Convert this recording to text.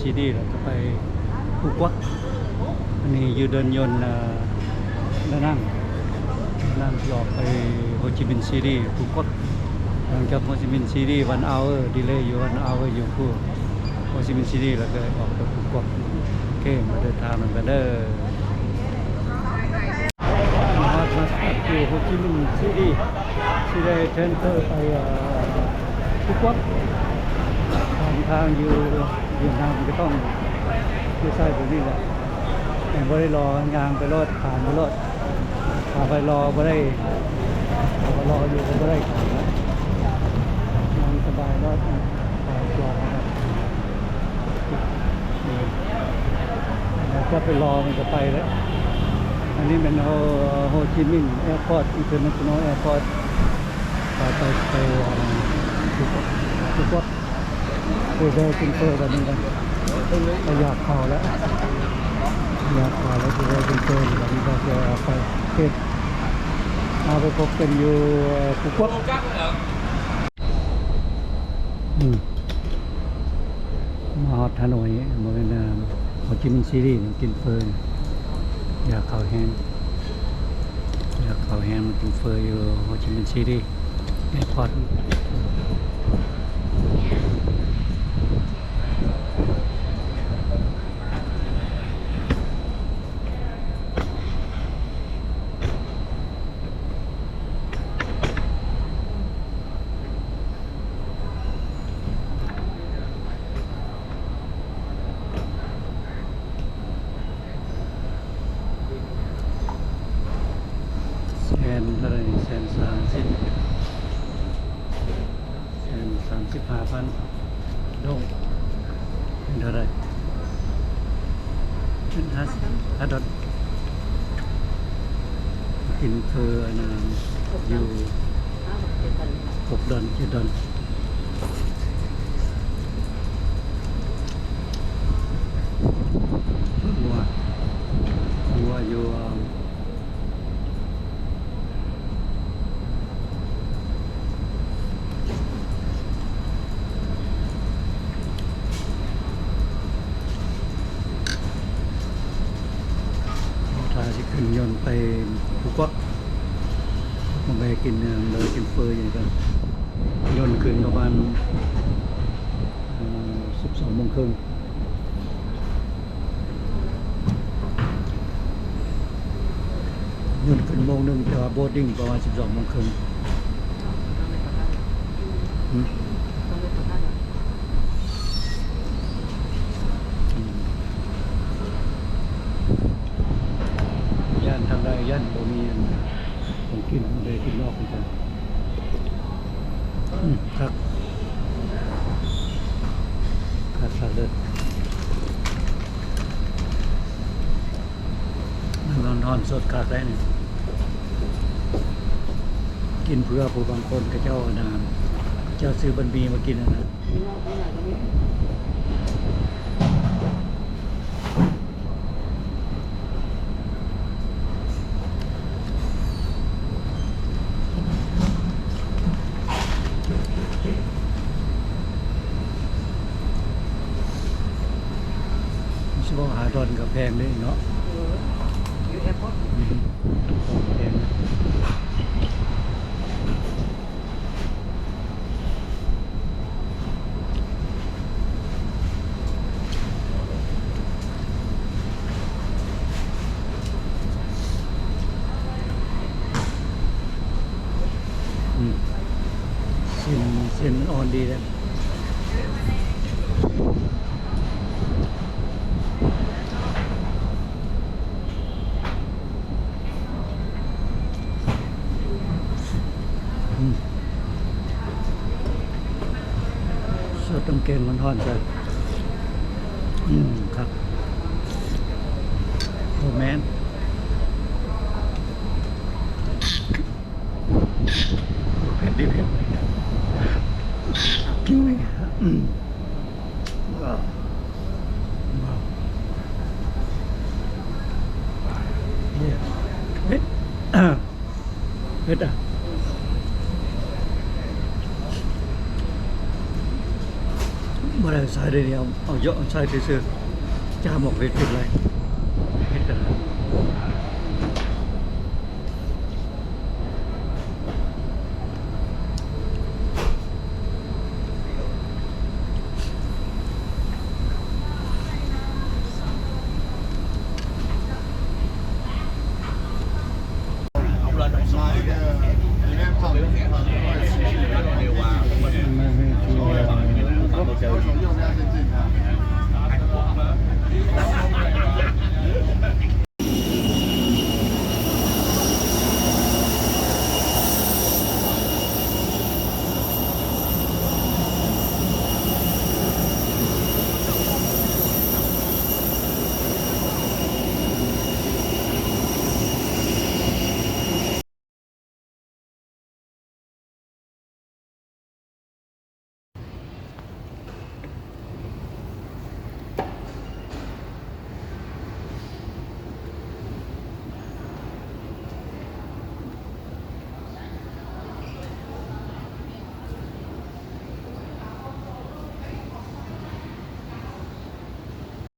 ຊີດີ ແລ້ວກໍໄປພູກວັກ. ອັນນີ້ຢູ່ເດີ່ນຍົນ ເອີ ດານັງ ດານັງທີ່ອອກໄປໂຮຈິມິນຊີດີ ພູກວັກ. ຫຼັງຈາກໂຮຈິມິນຊີດີ ວັນອາວເວີ ດີເລຢູ່ວັນອາວເວີ ຢູ່ພູ ໂຮຈິມິນຊີດີ ແລ້ວກໍອອກໄປພູກວັກ. ໂອເຄ ມາເດີນທາງນຳກັນເດີ. ມາຮອດ ມາສະຕາດຢູ່ໂຮຈິມິນຊີດີ ຊິໄດ້ເທີນເຟີໄປ ເອີ ພູກວັກ. ທາງ ທາງຢູ່ຫວຽດນາມກໍຕ້ອງຢູ່ໃສ່ແບບນີ້ແຫຼະ ແມ່ນບໍ່ໄດ້ລໍ ຍ່າງໄປໂລດ ຜ່ານໄປໂລດ. ຖ້າໄປລໍບໍ່ໄດ້ ຖ້າໄປລໍຢູ່ກໍບໍ່ໄດ້ ຍ່າງສະບາຍໂລດ. ແລ້ວກໍໄປລໍມັນກໍໄປແລ້ວ. ອັນນີ້ແມ່ນໂຮ ໂຮຈິມິນແອພອດ ອິນເຕີເນຊັນແນວແອພອດ. ໄປ ໄປ ໄປ ເອີ ພູກວັກ ໄປແວ່ກິນເຟີແບບນີ້ກັນ. ກໍຢາກເຂົ້າແລ້ວ ຢາກເຂົ້າແລ້ວ ຊິແວ່ກິນເຟີແບບນີ້ ກໍຈະໄປເຮັດ ເອົາໄປພົບກັນຢູ່ ເອີ ພູກວັກ. ອືມ ມາຮອດຮາໂນຍ ບໍ່ແມ່ນ ໂຮຈິມິນຊີດີ ກິນເຟີ. ຢາກເຂົ້າແຮງ ຢາກເຂົ້າແຮງ ມາກິນເຟີຢູ່ໂຮຈິມິນຊີດີແອພອດ. ແສນເທົ່າໃດນີ້? ແສນສາມສິບ ແສນສາມສິບຫ້າພັນ. ດົງເປັນເທົ່າໃດ? ເປັນຫ້າສິບ ຫ້າດອນ. ກິນເຟີອັນນັ້ນຢູ່ຫົກດອນ ເຈັດດອນ. ຫົວ ຫົວຢູ່ ຖ້າຊິຂຶ້ນຍົນໄປພູກວັກ ມາແວ່ກິນ ມາແວ່ກິນເຟີຢູ່ນີ້ກ່ອນ. ຍົນຂຶ້ນປະມານ ເອີ ສິບສອງໂມງເຄິ່ງ. ຍົນຂຶ້ນໂມງໜຶ່ງ ແຕ່ວ່າໂບດດິ້ງປະມານສິບສອງໂມງເຄິ່ງ. ຫືມ? ຢ້ານທາງໃດ ຢ້ານບໍ່ມີອັນ ຂອງກິນ ໄດ້ກິນນອກຄືກັນ. ອືມ ຄັກ ຄັກ ຄັກເລີຍ. ນ້ຳຮ້ອນໆ ສົດຄັກໄດ໋ນີ້. ກິນເພື່ອຜູ້ບາງຄົນ ເຂົາເຈົ້າ ອັນນ່າ ເຈົ້າຊື້ບັນໝີ່ມາກິນຫັ້ນນະ. ຊິເວົ້າຫ້າດອນກໍແພງເດ້ເນາະ. ເອີ ຢູ່ແອພອດ ອືມ ແພງ. ອືມ ເສັ້ນ ເສັ້ນມັນອ່ອນດີເດ້. ອືມ ສົດນ້ຳແກງຮ້ອນໆ ໃສ່. ອືມ ຄັກ. ບໍ່ແມ່ນ ເຜັດດິ ເຜັດ. ອືມ ວ້າວ ວ້າວ ເຜັດ ເຜັດອະ. ບໍ່ໄດ້ ໃສ່ໄດ້ນີ້ ເອົາ ເອົາເຍາະໃສ່ຊື່ໆ ຈາມອອກເປັນ ເປັນໄລ.